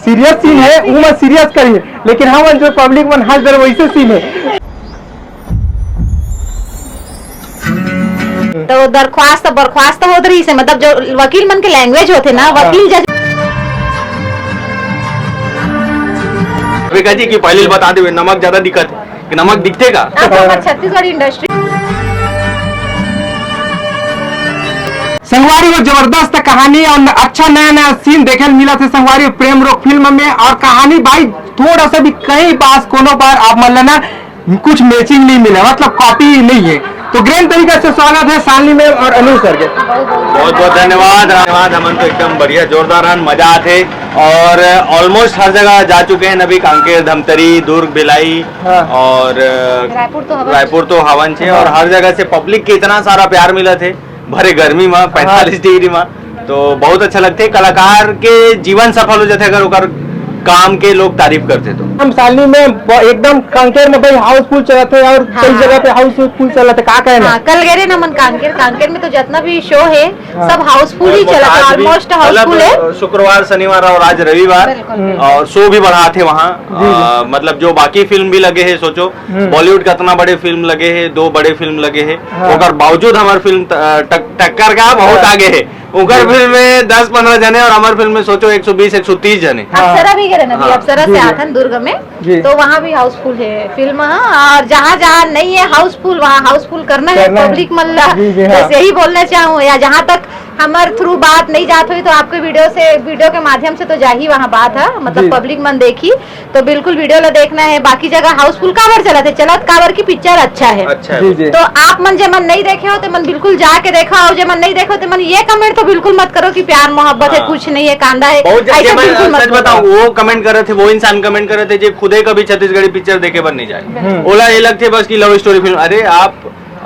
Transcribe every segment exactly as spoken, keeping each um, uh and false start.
Serious scene है, वो मैं सीरियस करिए, लेकिन हमन जो पब्लिक मन हंस दे वैसे सीन है। तो दरख्वास्त बरख्वास्त होत रहिस हे, मतलब जो वकील मन के लैंग्वेज होथे ना, हाँ। वकील जज। रेखा जी की पहले बता देवे, नमक ज्यादा दिखत है कि नमक दिखते का? अब हमर छत्तीसगढ़ इंडस्ट्री। संगवारी हो, जबरदस्त कहानी और न-, अच्छा नया नया सीन देखे ल मिला थे संगवारी हो। प्रेम रोग फिल्म में और कहानी भाई थोड़ा सा भी कहीं पास कोनो पर आप मन लेना कुछ मैचिंग नहीं मिला, मतलब कॉपी नहीं है। तो ग्रैंड तरीका से स्वागत है शालिनी मैम और अनिल सर के। बहुत बहुत धन्यवाद, धन्यवाद। हमन तो एकदम बढ़िया, जोरदार हन, मजा आथे। और ऑलमोस्ट हर जगह जा चुके हैं अभी, कांकेर, धमतरी, दुर्ग, भिलाई हाँ। और अ, रायपुर तो हवन रायपुर तो हवन छे। हाँ। और हर जगह से पब्लिक के इतना सारा प्यार मिला थे भरे गर्मी में, पैंतालीस डिग्री में। तो बहुत अच्छा लगथे, कलाकार के जीवन सफल हो जाथे अगर ओकर काम के लोग तारीफ करथे तो। हम शालिनी में ब-, एकदम कांकेर में भाई हाउसफुल चलत हे और कई हाँ। जगह पे हाउसफुल चलत हे, का कहना? हाँ, कल गए रहे ना मन कांकेर, कांकेर में तो जितना भी शो है हाँ। सब हाउसफुल ही चलत हे, आज भी, ऑलमोस्ट मतलब, हाउसफुल है। शुक्रवार, शनिवार और आज रविवार बिल्कुल, बिल्कुल। और शो भी बढ़ाथे वहाँ। जी, जी। अ, मतलब जो बाकी फिल्म भी लगे हैं, सोचो हम्म। बॉलीवुड का इतना बड़े फिल्म लगे हैं, दो बड़े फिल्म लगे हैं, हाँ। ओकर बावजूद हमार फिल्म त-, टक-, टक्कर का बहुत हाँ। आगे है। ओकर जी। फिल्म में दस पन्द्रह जने और हमार फिल्म में सोचो एक सौ बीस, एक सौ तीस जने। हाँ। अप्सरा भी गए रहे ना अभी, हाँ। अप्सरा जी, से जी। आथन दुर्ग में, जी। तो वहाँ भी हाउसफुल है फिल्म, हाँ, और जहाँ जहाँ नहीं है हाउसफुल, वहाँ हाउसफुल करना है करना है। पब्लिक मन ला। जी, जी, हाँ। बस यही बोलना चाहूँ, या जहाँ तक हमार थ्रू बात नहीं जात हुई तो आपके वीडियो से, वीडियो के माध्यम से तो जाही वहाँ बात है, मतलब जी। पब्लिक मन देखी। तो बिल्कुल वीडियो ला देखना है। बाकी जगह हाउसफुल काबर चलत हे? चलत काबर की पिक्चर अच्छा है। अच्छा है। जी, जी। तो आप मन जे मन नहीं देखे हो, ते मन बिल्कुल जाके देखो, और जे मन नहीं देखे हो, ते मन ये कमेंट तो बिल्कुल मत करो कि प्यार मोहब्बत है, हाँ। कुछ नहीं है, कांदा है, बहुत जन-, ऐसा जे मन, बिल्कुल मत सच बताओ। बताऊं, वो कमेंट करत हे, वो इंसान कमेंट करत हे, जे खुदे कभी छत्तीसगढ़ी पिक्चर देखे बर नहीं जाए। हम्म। ओला ये लगथे बस कि लव स्टोरी फिल्म। अरे आप,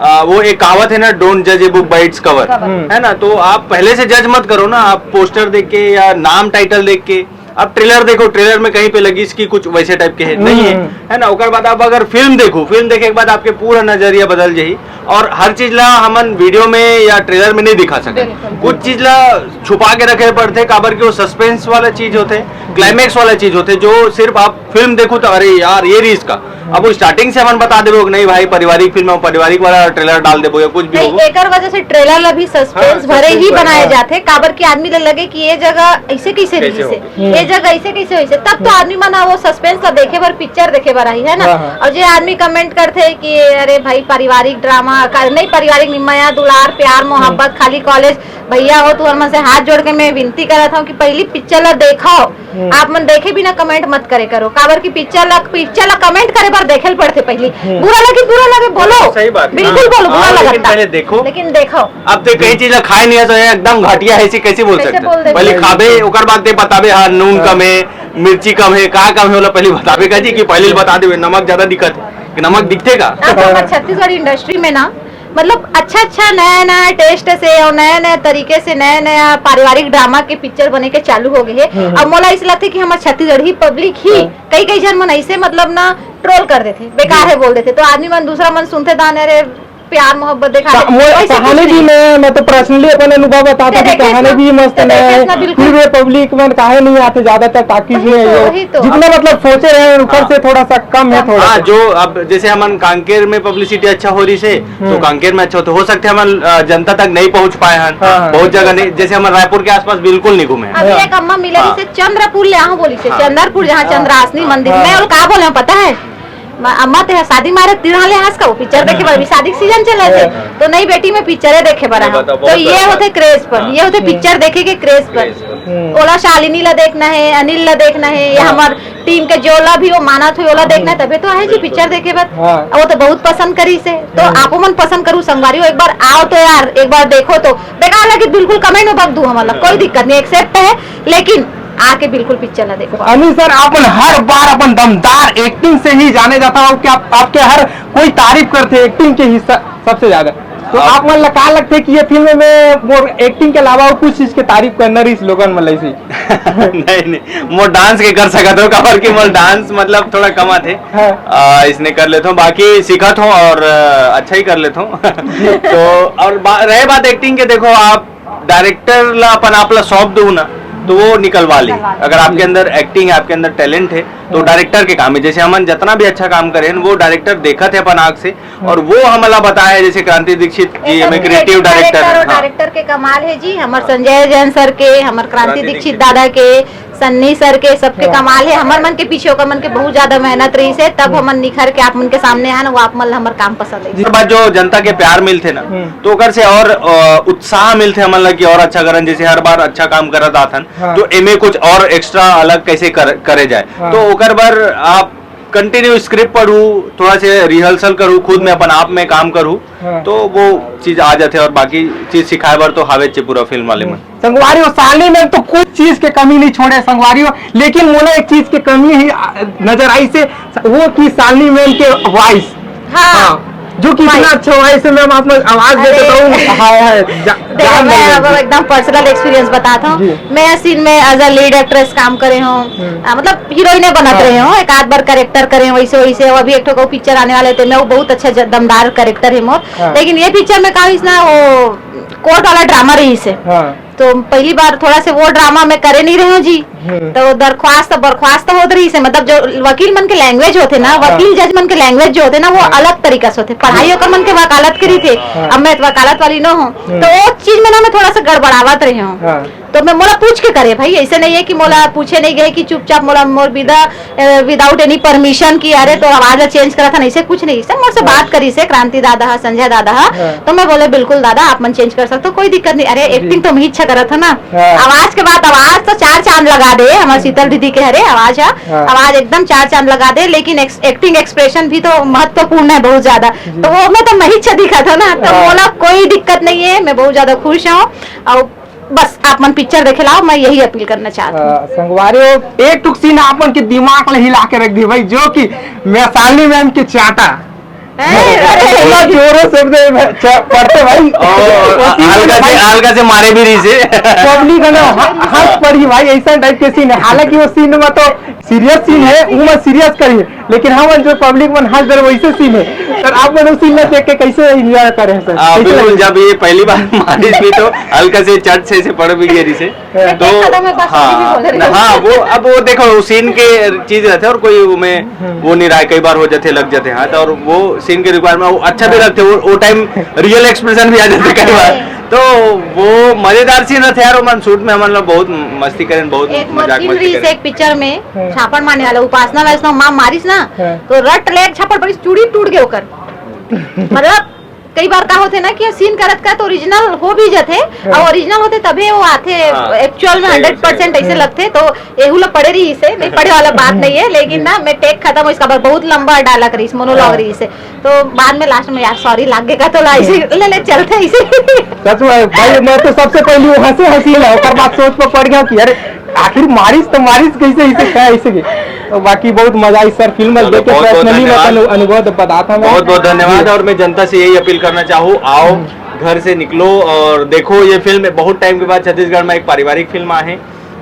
आ, वो एक कहावत है ना, "Don't judge a book by its cover", cover। हम्म। है ना? तो आप पहले से जज मत करो ना, आप पोस्टर देख के या नाम टाइटल देख के। अब ट्रेलर देखो, ट्रेलर में कहीं पे लगिस कि कुछ वैसे टाइप के है, नहीं है, हम्म। है ना? ओकर बाद आप अगर फिल्म देखो, फिल्म देखे के बाद आपके पूरा नजरिया बदल जाही। और हर चीज ला हमन वीडियो में या ट्रेलर में नहीं दिखा सकते, बिल्कुल। कुछ चीज ला छुपा के रखे पड़थे, काबर कि वो सस्पेंस वाला चीज होथे, क्लाइमैक्स वाला चीज होथे, जो सिर्फ आप फिल्म देखो तो अरे यार ये रिस्क का। अब वो स्टार्टिंग से हमन बता देबो कि नहीं भाई, पारिवारिक फिल्म है, पारिवारिक वाला ट्रेलर डाल देबो या कुछ भी नहीं, होबो। एकर वजह से ट्रेलर ला भी सस्पेंस हाँ, भरे सस्पेंस ही भरे, बनाए हाँ। जाथे, काबर कि आदमी ला लगे कि ये जगह ऐसे कैसे कैसे रहिस हे, होगे? हम्म। ये जगह ऐसे कैसे होइस हे, तब तो हम्म। आदमी मन वो सस्पेंस ला देखे बर, पिक्चर देखे बर आही, है ना? हाँ, हाँ। और जे आदमी कमेंट करथे कि अरे भाई पारिवारिक ड्रामा का, नहीं पारिवारिक नहीं, मया दुलार प्यार मोहब्बत हम्म। खाली कॉलेज, भैया हो तुहर मन से हाथ जोड़ के मैं विनती करत हूँ कि पहली पिक्चर ला देखो, हम्म। आप मन देखे बिना कमेंट मत करे करो, काबर कि पिक्चर ला, पिक्चर ला कमेंट करे बर देखे ल पड़थे पहली। हम्म। बुरा लगे, बुरा लगे, बोलो। सही बात है। बिल्कुल हाँ। बोलो, बुरा आओ, लेकिन लगता। पहले देखो। लेकिन देखो। अब तो कहीं चीज ला खाए नहीं है तो ये एकदम घटिया है, ऐसी कैसे बोल कैसे सकते? बोल देते? पहले खाबे, ओकर बाद ते बताबे, हाँ, नून हाँ। कम है, मिर्ची कम है, का कम है, ओला पहले बताबे का जी कि पहले बता देबे, नमक ज्यादा दिखत है, कि नमक दिखथे का? अब हमर छत्तीसगढ़ इंडस्ट्री में ना, मतलब अच्छा अच्छा नया नया टेस्ट से और नया नया तरीके से नया नया पारिवारिक ड्रामा के पिक्चर बने के चालू हो गए हे। हम्म, हम्म। अब मोला ऐसे लगथे कि हमर छत्तीसगढ़ी पब्लिक ही हाँ। कई कई झन मन ऐसे मतलब ना ट्रोल कर देथे, बेकार जी। है बोल देथे, तो आदमी मन दूसरा मन सुनथे दान अरे प्यार मोहब्बत देखा का-, दे, मोर वैसे कुछ कहानी भी नहीं। मैं, मैं तो पर्सनली अपन अनुभव बताता तो हूँ, देखे कहानी ना, भी मस्त तो नया देखे है। ना, बिल्कुल। फिर भी पब्लिक मन काहे नहीं आते ज्यादातर टाकीज वही में, तो, ये वही तो। जितना मतलब सोचे रहे ऊपर हाँ। से थोड़ा सा कम है, हाँ। थोड़ा हाँ, सा। जो अब जैसे हमन कांकेर में पब्लिसिटी अच्छा हो रही से, तो हम्म। कांकेर में अच्छा हो, तो हो सकते हमन, अ, जनता तक नहीं पहुंच पाए हैं। हाँ, हाँ। बहुत जगह नहीं, जैसे हमन रायपुर के आसपास बिल्कुल नहीं घूमे हैं। अभी हाँ। एक अम्मा मिले हाँ। से चंद्रपुर ले आहूं बोली से, हाँ। चंद्रपुर जहाँ हाँ। चंद्रासनी हाँ। मंदिर, हाँ। मैं बोल कहा बोले हूँ पता है? म-, अम्मा ते शादी मारे तिरहा ले हंस का वो पिक्चर देखे बर, अभी शादी के सीजन चले थे, हाँ। तो नहीं बेटी मैं पिक्चरे देखे बर ये आहूं। बताओ, तो बहुत ये बड़ा होते बात। क्रेज पर, हाँ। ये होते हम्म। पिक्चर देखे के क्रेज पर। क्रेज पर। हम्म। ओला शालिनी ला देखना है, अनिल ला देखना है, या हाँ। हमर टीम के जोला भी वो मानत हुई, ओला देखना है, हम्म। तबे तो आए जी बिल्कुल। पिक्चर देखे बर। हाँ। अब वो तो बहुत पसंद करी से, तो हम्म। आपो मन पसंद करू संगवारी हो, एक बार आओ तो यार, एक बार देखो तो। बेकार लगे बिल्कुल कमेंट में बक दू हमन ला, कोई दिक्कत नहीं, एक्सेप्ट है, लेकिन आके बिल्कुल पिक्चर ला देखो। अनिल सर, आप मन हर बार अपन दमदार एक्टिंग से ही जाने जाता हो कि आप, आपके हर कोई तारीफ करते हैं एक्टिंग के हिस्सा सबसे ज्यादा। तो आप मन ला का लगथे कि ये फिल्म में मोर एक्टिंग के अलावा अउ कुछ चीज के तारीफ करना रहिस लोगन मन ला इसी? नहीं, नहीं, मोर डांस के कर सकत हो, काबर कि मोर डांस मतलब थोड़ा कम आथे। हाँ। आ, इसने कर लेथो, बाकी सीखत हो और, अ, अच्छा ही कर लेथो। तो और बा-, रहे बात एक्टिंग के, देखो आप डायरेक्टर ला अपन आप ला सौंप दो ना, तो वो निकलवा ले। अगर आपके अंदर एक्टिंग है, आपके अंदर टैलेंट है, तो डायरेक्टर के काम है। जैसे हमन जितना भी अच्छा काम करे हैं, वो डायरेक्टर देखत है अपन आँख से, और वो हमला बताया है, जैसे क्रांति दीक्षित जी हमें क्रिएटिव डायरेक्टर है। हाँ। डायरेक्टर के कमाल है जी, हमर संजय जैन सर के, हमर क्रांति दीक्षित दादा के, सन्नी सर के, सबके कमाल है। हमर मन के पीछे ओकर मन के बहुत ज्यादा मेहनत रही से, तब हमन निखर के आप मन के सामने आन, वो आप मन ला हमर काम पसंद है। हर बार जो जनता के प्यार मिलथे ना, तो ओकर से और, अ, उत्साह मिलथे हमन ला कि और अच्छा करन, जैसे हर बार अच्छा काम करत आथन, हाँ। तो एमे कुछ और एक्स्ट्रा अलग कैसे कर, करे जाए। हाँ। तो ओकर बर आप कंटिन्यू स्क्रिप्ट पढ़ू, थोड़ा से रिहर्सल करू, खुद में अपन आप में काम करू, हाँ। तो वो चीज आ जाथे। और बाकी चीज सिखाए बर तो हावे चे पूरा फिल्म वाले मन। संगवारी हो, सालनी मैम तो कुछ चीज के कमी नहीं छोड़े संगवारी हो, लेकिन मोला एक चीज के कमी ही, आ, नजर आई से, वो की सालनी मैम के वॉइस। हाँ। हाँ, जो कि इतना अच्छा वॉइस है मैम, आप आवाज देते तो हाय हाय, जा- देखो, जान मैं लगे। अब एकदम पर्सनल एक्सपीरियंस बताता हूँ। जी। मैं सीन में एज अ लीड एक्ट्रेस काम करे हूँ, हम्म। आ, मतलब हीरोइने बनत हाँ। रहे हूँ, एक आध बार कैरेक्टर करे हूँ, वैसे वैसे। अभी एक ठो पिक्चर आने वाले थे, मैं वो बहुत अच्छा ज-, दमदार कैरेक्टर है मोर। हाँ। लेकिन ये पिक्चर में का होइस ना, वो कोर्ट वाला ड्रामा रहिस हे। हाँ। तो पहली बार थोड़ा से वो ड्रामा में करे नहीं रहे हूँ जी। हम्म। तो दरख्वास्त बरख्वास्त होत रहिस हे, मतलब जो वकील मन के लैंग्वेज होथे ना, हाँ। वकील जज मन के लैंग्वेज जो होथे ना, वो हाँ। अलग तरीका से होथे। पढ़ाई ओकर मन के वकालत के रहिथे, हाँ। अब मैं वकालत वाली न हूँ, हम्म। तो वो चीज में ना मैं थोड़ा सा गड़बड़ावत रहे हूँ। हाँ। तो मैं मोला पूछ के करे भाई, ऐसे नहीं है कि मोला पूछे नहीं गए कि चुपचाप मोला मोर विदा, अ, without any permission कि अरे तो आवाज ला चेंज करत हन, ऐसे कुछ नहीं। सब मोर से हाँ। बात करिस हे क्रांति दादा हा, संजय दादा हा, हाँ। तो मैं बोले बिल्कुल दादा आप मन चेंज कर सकते हो, कोई दिक्कत नहीं। अरे जी। एक्टिंग तो मैं ही अच्छा करत हूँ ना, हाँ। आवाज के बात, आवाज तो चार चांद लगा दे हमारे शीतल दीदी के हरे आवाज है, हाँ। आवाज एकदम चार चांद लगा दे, लेकिन एक्स-, एक्टिंग एक्सप्रेशन भी तो महत्वपूर्ण है बहुत ज्यादा, जी। तो वो मैं तो मैं ही अच्छा दिखा था ना, तो हाँ। मोला कोई दिक्कत नहीं है, मैं बहुत ज्यादा खुश हूँ। और बस आप मन पिक्चर देखे लाओ, मैं यही अपील करना चाहती हूँ। अ, संगवारी हो, एक ठुक सीन आप मन के दिमाग ला हिला के रख दी भाई, जो कि वैशाली मैम के चाटा। अरे, अरे। इतना जोरों से दे, च-, पड़ते भाई। और वो सीन हल्का से, भाई, हल्का से मारे भी रहिस हे। पब्लिक है ना, ह-, हंस पड़ी भाई, ऐसा टाइप के सीन है। हालांकि वो सीन में तो सीरियस सीन है, वो मैं सीरियस करिए, लेकिन हम जो पब्लिक मन हंस दे वैसे सीन है। सर, आप मन उस सीन में देख के कैसे एंजॉय करे हैं सर? हाँ, कैसे बिल्कुल, लगे? जब ये पहली बार मारिस भी तो हल्का से चट से, से पड़ भी गया रहिस हे। हाँ। तो खत्म है, बस हाँ, अभी भी बोल रहे हैं। हाँ, वो, अब वो देखो, वो सीन के चीज रहते हैं और कोई वो में हम्म। वो नहीं रहा है, कई बार हो जाते, लग जाते हैं हाथ, और वो सीन के रिक्वायरमेंट वो अच्छा भी हाँ। लगते, वो, वो टाइम रियल एक्सप्रेशन भी आ जाते कई बार। हाँ। तो वो मजेदार सीन रहते यार, वो मन शूट में हमन लोग बहुत मस्ती करें, बहुत एक मजाक मोर मस्ती सीन रहिस करें। एक पिक्चर में हाँ। छापड़ मारने वाला उपासना वैष्णव माँ मारिस ना, हाँ। तो रट ले एक छापड़ पड़ी, चूड़ी टूट गए ओकर। मतलब कई बार का होथे ना कि सीन करत करत ओरिजिनल हो भी जाथे, हाँ। और ओरिजिनल होथे तभे वो आथे, हाँ। एक्चुअल में सही, हंड्रेड परसेंट सही। ऐसे हाँ। लगथे, तो एहू ला पड़े रहिस हे, नहीं पड़े वाला बात नहीं है, लेकिन ना मैं टेक खत्म, इसका बाद बहुत लंबा डायलॉग रहिस, मोनोलॉग हाँ। रहिस हे, तो बाद में लास्ट में यार सॉरी लाग गे का तो ला ऐसे ले ले चलथे ऐसे। सच में भाई, मैं तो सबसे पहले वो हंसे हंसी ला, ओकर बाद सोच पर पड़ गया कि अरे आखिर मारिस तो मारिस कैसे, ऐसे क्या ऐसे के। तो बाकी बहुत मजा आई सर, फिल्म चलो, देख के बहुत, बहुत पर्सनली मैं धन्यवाद। तनु-, अनुभव तो बताता मैं। बहुत, बहुत धन्यवाद। जी। और मैं जनता से यही अपील करना चाहूँ, आओ, हम्म। घर से निकलो और देखो ये फिल्म। बहुत टाइम के बाद छत्तीसगढ़ में एक पारिवारिक फिल्म आए हैं,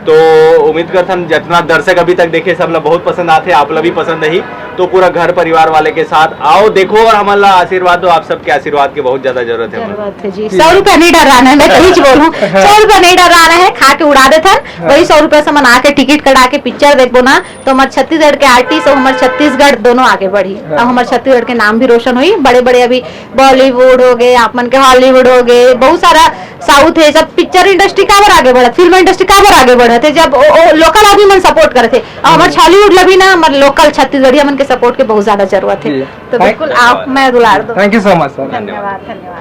तो उम्मीद करथन जितना दर्शक अभी तक देखे, सब ला बहुत पसंद आथे, आप ला भी पसंद आही, तो पूरा घर परिवार वाले के साथ आओ, देखो और हमन ला आशीर्वाद दो। आप सबके आशीर्वाद के बहुत ज्यादा जरूरत है हमन। जरूरत है जी। जी। सौ रुपया नहीं डराना है, मैं तो ही बोलूँ, हाँ। सौ रुपया नहीं डराना है, खा के उड़ा देथन। हाँ। वही सौ रुपया से मन आके टिकट कटा के पिक्चर देखबो ना, तो हमर छत्तीसगढ़ के आर्टिस्ट और हमर छत्तीसगढ़ दोनों आगे बढ़ी। हाँ। अब हमर छत्तीसगढ़ के नाम भी रोशन होई। बड़े-बड़े अभी बॉलीवुड हो गए, आप मन के हॉलीवुड हो गए, बहुत सारा साउथ है, सब पिक्चर इंडस्ट्री काबर आगे बढ़त, फिल्म इंडस्ट्री काबर आगे बढ़त है, जब ओ, ओ, लोकल आदमी मन सपोर्ट करत है। अब हमर हम्म। हॉलीवुड ला भी ना, हमर लोकल छत्तीसगढ़िया मन के सपोर्ट के बहुत ज्यादा जरूरत है। जी। तो thank- बिल्कुल आप मैं दुलार दो। Thank you so much, sir। धन्यवाद, धन्यवाद।